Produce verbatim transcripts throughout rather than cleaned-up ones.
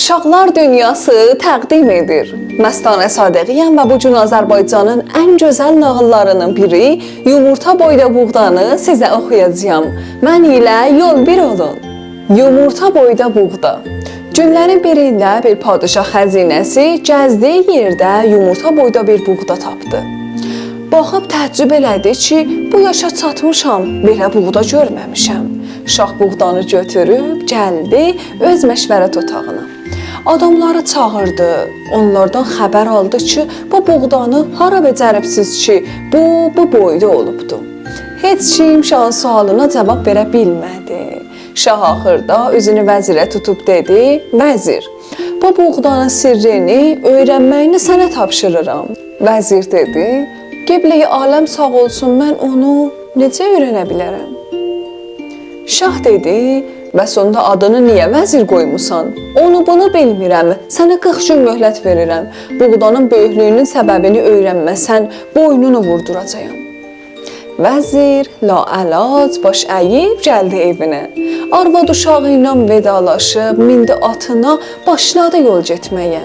اوشاقلار دونیاسی تقدیم ائدیر. مستانه صادقی‌یم و بو گون آذربایجانین ان گؤزل ناغیللاری‌نین بیری یومورتا بویدا بوغدانی سیزه اوخویاجاغام. من ایله یول بیر اولون. یومورتا بویدا بوغدا. گونلرین بیرینده بیر پادشاه خزینه‌سی گزدیگی یئرده یومورتا بویدا بیر بوغدا تاپدی. باخیب تعجب ائله‌دی کی، بو یاشا چاتمیشام، بئله بوغدا گؤرمه‌میشم. شاه بوغدانی گؤتوروب گلدی اؤز مشورت اوتاغینا. آداملاری چاغیردی، اونلاردان خبر آلدی کی، بو بوغدانی هارا بئجریبسیز کی، بو، بو بویدا اولوبدو. هئچ کیم شاهین سؤالینا جواب وئره بیلمه‌دی. شاه آخیردا اوزونو وزیره توتوب دئدی: «وزیر، بو بوغدانین سرّینی اؤیرنمه‌یینی سنه تاپشیریرام.» وزیر دئدی: «قبله‌ی عالم ساغ اولسون، من اونو نئجه اؤیرنه بیلرم؟» شاه دئدی: «بس اوندا آدینی نییه وزیر قویموسان؟ اونو بونو بیلمیرم، سنه قیرخ گون مهلت وئریرم. بوغدانین بؤیوکلویونون سببینی اؤیرنمه‌سن، بوینونو ووردوراجاغام.» وزیر لاعلاج باش اییب گلدی ائوینه. آرواد اوشاغی ایله وداعلاشیب، میندی آتینا، باشلادی یول گئتمه‌یه.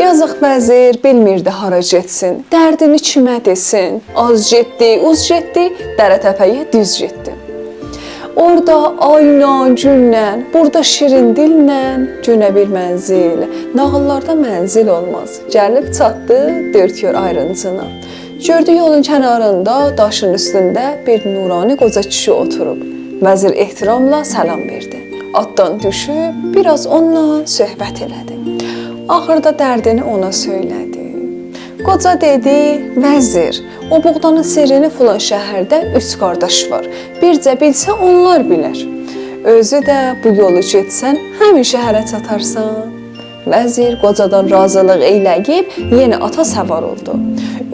یازیق وزیر بیلمیردی هارا گئتسین، دردینی کیمه دئسین. آز گئتدی، اوز گئتدی، دره تپه‌یه دوز گئتدی. اورادا آیلا، گونله، بورادا شیرین دیلله، گؤنه بیر منزل. ناغیللاردا منزل اولماز. گلیب چاتدی دؤرد یول آیرینجینا. گؤردو یولون کناریندا داشین اوستونده بیر نورانی قوجا کیشی اوتوروب. وزیر احتراملا سلام وئردی. آتدان دوشوب بیر آز اونونلا صحبت ائله‌دی. آخیردا دردینی اونا سؤیله‌دی. قوجا دئدی: «وزیر، او بوغدانین سرّینی فلان شهرده اوچ قارداش وار. بیرجه بیلسه اونلار بیلر. اؤزو ده بو یولو گئتسن همین شهره چاتارسان.» وزیر قوجادان راضیلیق ائیله‌ییب یئنه آتا سوار اولدو.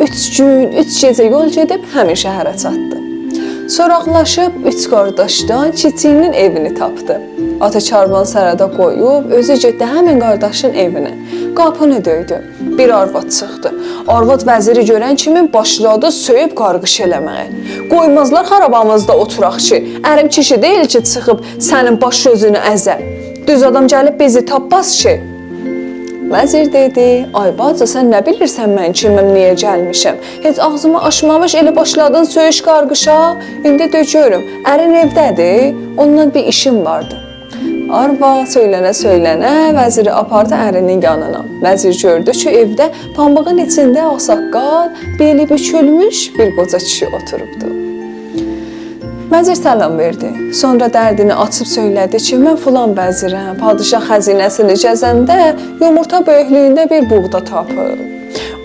اوچ گون، اوچ گئجه یول گئدیب همین شهره چاتدی. سوراقلاشیب اوچ قارداشدان کیچیگینین ائوینی تاپدی. آتی کاروانسرادا قویوب اؤزو گئتدی همین قارداشین ائوینه. قاپینی دؤیدو. بیر آرواد چیخدی. آرواد وزیری گؤرن کیمی باشلادی سؤیوب قارغیش ائله‌مه‌یه: «قویمازلار خارابامیزدا اوتوراق کی، اریم کیشی دئییل کی، چیخیب سنین باش گؤزونو ازه. دوز آدام گلیب بیزی تاپماز کی.» وزیر دئدی: «آی باجی، سن نه بیلیرسن من کیمم، نییه گلمیشم؟ هئچ آغزیمی آچمامیش ائله باشلادین سؤیوش قارغیشا. ایندی دئ گؤروم، ارین ائوده‌دیر؟ اوندان بیر ایشیم واردی.» آرواد سؤیلنه-سؤیلنه وزیری آپاردی ارینین یانینا. وزیر گؤردو کی، ائوده پامبیغین ایچینده آغ‌ساققال، بئلی بوکولموش بیر قوجا کیشی اوتوروبدو. وزیر سلام وئردی. سونرا دردینی آچیب سؤیله‌دی کی، «من فلان وزیرم، پادشاه خزینه‌سینی گزنده یومورتا بؤیوکلویونده بیر بوغدا تاپیب.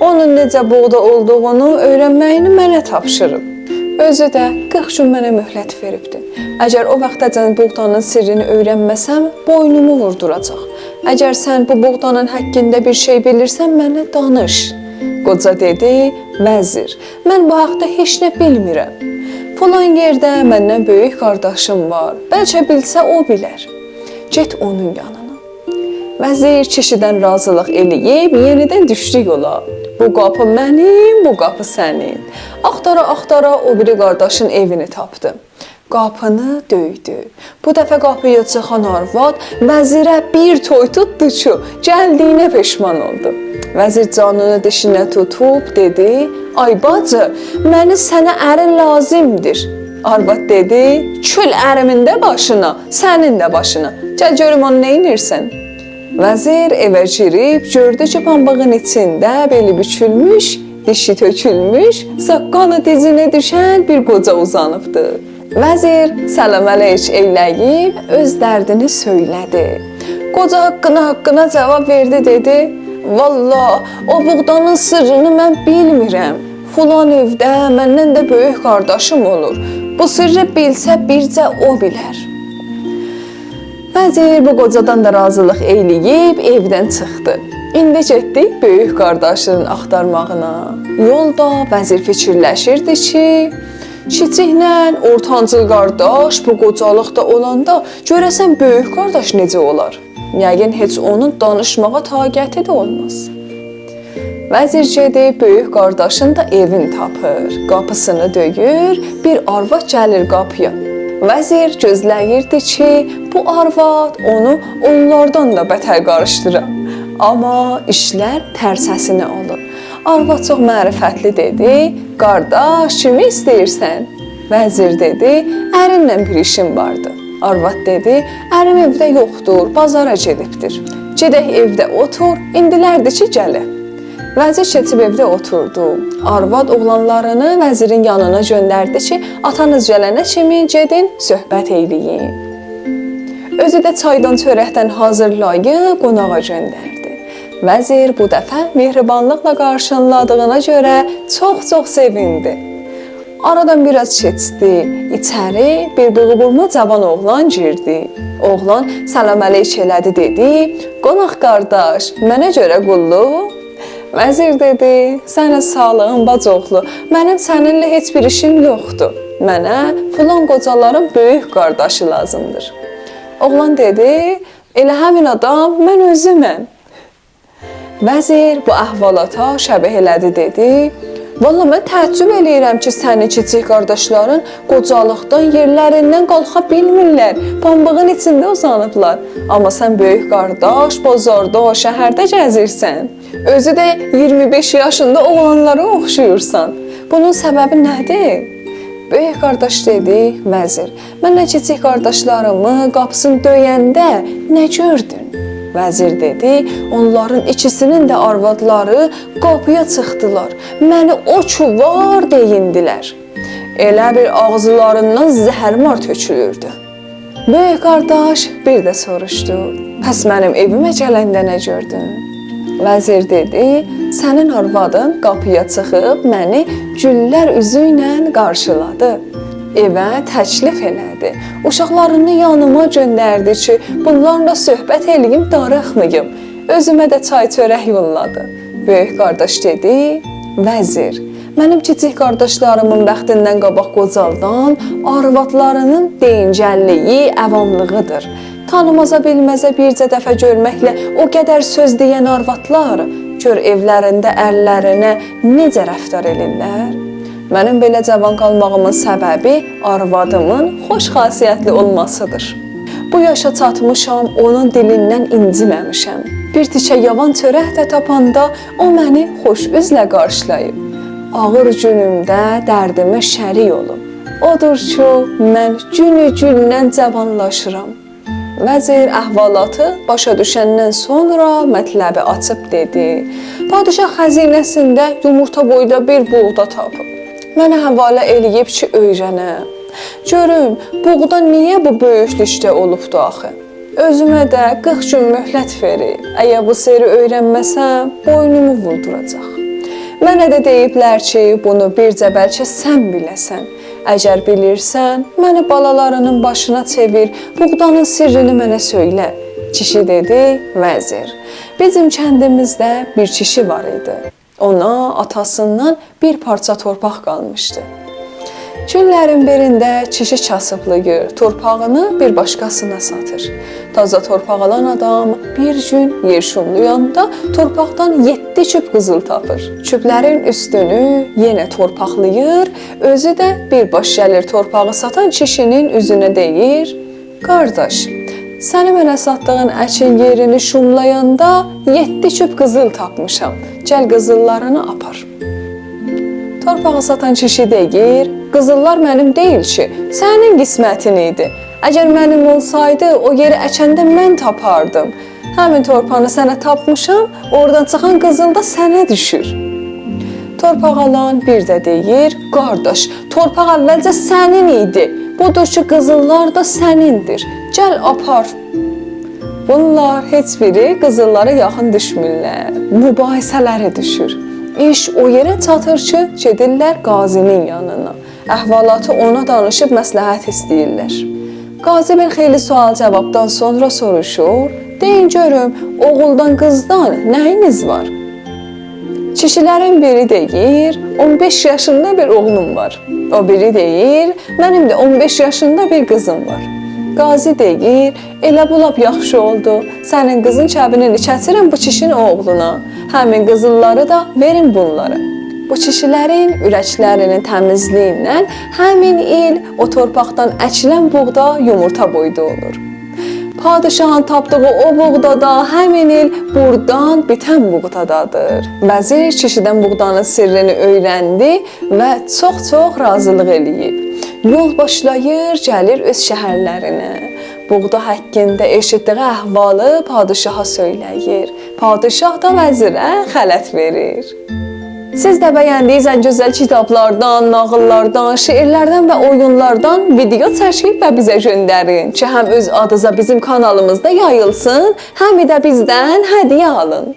اونون نئجه بوغدا اولدوغونو اؤیرنمه‌یینی منه تاپشیریب. اؤزو ده قیرخ گون منه مهلت وئریبدی. اگر او واختاجان بوغدانین سرّینی اؤیرنمه‌سم، بوینومو ووردوراجاق. اگر سن بو بوغدانین حاقیندا بیر شئی بیلیرسن، منه دانیش.» قوجا دئدی: «وزیر، من بو حاقدا هئچ نه بیلمیرم. فلان یئرده مندن بؤیوک قارداشیم وار. بلکه بیلسه، او بیلر. گئت اونون یانینا.» وزیر کیشیدن راضیلیق ائله‌ییب یئنیدن دوشدو یولا. بو قاپی منیم، بو قاپی سنین. آختارا-آختارا او بیری قارداشین ائوینی تاپدی. قاپینی دؤیدو. بو دفعه قاپییا چیخان آرواد وزیره بیر توی توتدو کی، گلدیگینه پشمان اولدو. وزیر جانینی دیشینه توتوب دئدی: «آی باجی، منی سنه ارین لازیمدیر.» آرواد دئدی: «کول اریمین ده باشینا، سنین ده باشینا. گل گؤروم اونو نئینیرسن؟» وزیر ائوه گیریب گؤردو کی، پامبیغین ایچینده بئلی بوکولموش، دیشی تؤکولموش، ساققالی دیزینه دوشن بیر قوجا اوزانیبدی. وزیر سلام علیک ائیله‌ییب اؤز دردینی سؤیله‌دی. قوجا حاققینا-حاققینا جواب وئردی، دئدی: «والله، او بوغدانین سرّینی من بیلمیرم. فلان ائوده مندن ده بؤیوک قارداشیم اولور. بو سرّی بیلسه، بیرجه او بیلر.» وزیر بو قوجادان دا راضیلیق ائیله‌ییب ائودن چیخدی. ایندی گئتدی بؤیوک قارداشینین آختارماغینا. یولدا وزیر فیکیرلشیردی کی، کیچیکله اورتانجیل قارداش بو قوجالیقدا اولاندا گؤره‌سن بؤیوک قارداش نئجه اولار؟ یقین هئچ اونون دانیشماغا طاقتی ده اولماز. وزیر گئدیب بؤیوک قارداشین دا ائوین تاپیر. قاپیسینی دؤیور، بیر آرواد گلیر قاپییا. وزیر گؤزله‌ییردی کی، بو آرواد اونو اونلاردان دا بتر قاریشدیرا. آمما ایشلر ترسه‌سینه اولور. آرواد چوخ معرفتلی دئدی: «قارداش، کیمی ایسته‌ییرسن؟» وزیر دئدی: «ارینله بیر ایشیم واردی.» آرواد دئدی: «اریم ائوده یوخدور، بازارا گئدیبدیر. گئدک ائوده اوتور، ایندیلردیر کی، گله.» وزیر کئچیب ائوده اوتوردو. آرواد اوغلانلارینی وزیرین یانینا گؤندردی کی، «آتانیز گلنه کیمی گئدین، صحبت ائیله‌یین.» اؤزو ده چایدان، چؤرکدن حاضیرلاییب قوناغا گؤندردی. وزیر بو دفعه مهربانلیقلا قارشیلادیغینا گؤره چوخ-چوخ سئویندی. آرادان بیر آز کئچدی. ایچری بیر بیغی‌بورما جاوان اوغلان گیردی. اوغلان سلام علیک ائله‌دی، دئدی: «قوناق قارداش، منه گؤره قوللوق؟» وزیر دئدی: «سنین ساغلیغین، باجی اوغلو، منیم سنینله هئچ بیر ایشیم یوخدور. منه فلان قوجالارین بؤیوک قارداشی لازیمدیر.» اوغلان دئدی: «ائله همین آدام من اؤزومم.» وزیر بو احوالاتا شبیه ائله‌دی، دئدی: «والله من تعجب ائله‌ییرم کی، سنین کیچیک قارداشلارین قوجالیقدان یئرلریندن قالخا بیلمیرلر، پامبیغین ایچینده اوزانیبلار. آمما سن بؤیوک قارداش، بازاردا، شهرده گزیرسن. اؤزو ده اییرمی بئش یاشیندا اوغلانلارا اوخشویورسان. بونون سببی نه‌دیر؟» بؤیوک قارداش دئدی: «وزیر، من ده کیچیک قارداشلاریمی قاپیسینی دؤینده نه گؤردون؟» وزیر دئدی: «اونلارین ایکیسینین ده آروادلاری قاپییا چیخدیلار، منی او کی وار دئییندیلر. ائله بیل آغیزلاریندان زهرمار تؤکولوردو.» بؤیوک قارداش بیر ده سوروشدو: «پس منیم ائویمه گلنده نه گؤردون؟» وزیر دئدی: «سنین آروادین قاپییا چیخیب منی گوللر اوزو ایله قارشیلادی. ائوه تکلیف ائله‌دی. اوشاقلارینی یانیما گؤندردی کی، بونلارلا صحبت ائله‌ییم، داریخماییم. اؤزومه ده چای-چؤرک یوللادی.» بؤیوک قارداش دئدی: «وزیر، منیم کیچیک قارداشلاریمین وقتیندن قاباق قوجالدان آروادلارینین دئیینگللیگی، عواملیغیدیر. تانیمازا بیلمزه بیرجه دفعه گؤرمکله او قدر سؤز دئین آروادلار، گؤر ائولرینده ارلرینه نئجه رفتار ائلیرلر. منیم بئله جاوان قالماغیمین سببی آروادیمین خوش خاصیتلی اولماسیدیر. بو یاشا چاتمیشام، اونون دیلیندن اینجیمه‌میشم. بیر تیکه یاوان چؤرک ده تاپاندا او منی خوش اوزله قارشیلاییب. آغیر گونومده دردیمه شریک اولوب. اودور کی، من گونو-گوندن جاوانلاشیرام.» وزیر احوالاتی باشا دوشندن سونرا مطلبی آچیب دئدی: «پادشاه خزینه‌سینده یومورتا بویدا بیر بوغدا تاپیب. منه حواله ائله‌ییب کی، اؤیرنم. گؤروم، بوغدا نییه بو بؤیوکلوکده اولوبدو آخی؟ اؤزومه ده قیرخ گون مهلت وئریب. اگر بو سرّی اؤیرنمه‌سم، بوینومو ووردوراجاق. منه ده دئییبلر کی، بونو بیرجه بلکه سن بیله‌سن. اگر بیلیرسن، منی بالالارینین باشینا چئویر، بوغدانین سرّینی منه سؤیله.» کیشی دئدی: «وزیر، بیزیم کندیمیزده بیر کیشی وار ایدی. اونا آتاسیندان بیر پارچا تورپاق قالمیشدی. گونلرین بیرینده کیشی کاسیبلیق ائدیر، تورپاغینی بیر باشقاسینا ساتیر. تازا تورپاق آلان آدام بیر گون یئر شوملایاندا تورپاقدان یئددی کوب قیزیل تاپیر. کوبلرین اوستونو یئنه تورپاقلاییر، اؤزو ده بیرباش گلیر تورپاغی ساتان کیشی‌نین اوزونه دئییر: قارداش، سنین منه ساتدیغین اکین یئرینی شوملایاندا یئددی کوب قیزیل تاپمیشام. گل قیزیللارینی آپار.» تورپاغی ساتان کیشی دئییر: «قیزیللار منیم دئییل کی، سنین قسمتین ایدی. اگر منیم اولسایدی، او یئری اکنده من تاپاردیم. همین تورپاغی سنه تاپمیشام، اورادان چیخان قیزیل دا سنه دوشور.» تورپاق آلان بیر ده دئییر: «قارداش، تورپاق اولجه سنین ایدی. بودور کی، قیزیللار دا سنیندیر. گل آپار.» بونلار هئچ بیری قیزیللارا یاخین دوشمورلر. مباحثه‌لری دوشور. ایش او یئره چاتیر کی، گئدیرلر قاضی‌نین یانینا. احوالاتی اونا دانیشیب مصلحت ایسته‌ییرلر. قاضی بیر خیلی سؤال-جاوابدان سونرا سوروشور: «دئیین گؤروم، اوغولدان، قیزدان نه‌یینیز وار؟» کیشیلرین بیری دئییر: «اون بئش یاشیندا بیر اوغلوم وار.» او بیری دئییر: «منیم ده اون بئش یاشیندا بیر قیزیم وار.» قاضی دئییر: «ائله بو لاپ یاخشی اولدو. سنین قیزین کبینینی کسیرم بو کیشی‌نین اوغلونا. همین قیزیللاری دا وئرین بونلارا.» بو کیشی‌لرین اورک‌لری‌نین تمیزلیییندن همین ایل او تورپاقدان اکیلن بوغدا یومورتا بویدا اولور. پادشاهین تاپدیغی او بوغدا دا همین ایل بوردان بیتن بوغدادادیر. وزیر کیشیدن بوغدانین سرّینی اؤیرندی و چوخ-چوخ راضیلیق ائله‌ییب. یول باشلاییر، گلیر اؤز شهرلرینه. بوغدا حاقیندا ائشیتدیگی احوالی پادشاها سؤیله‌ییر. پادشاه دا وزیره خلعت وئریر. سیز ده بیندیگینیز ان گؤزل کیتابلاردان، ناغیللاردان، شعرلردن و اویونلاردان ویدئو چکیب و بیزه گؤندرین کی، هم اؤز آدینیزا بیزیم کانالیمیزدا یاییلسین، هم ده بیزدن هدیه آلین.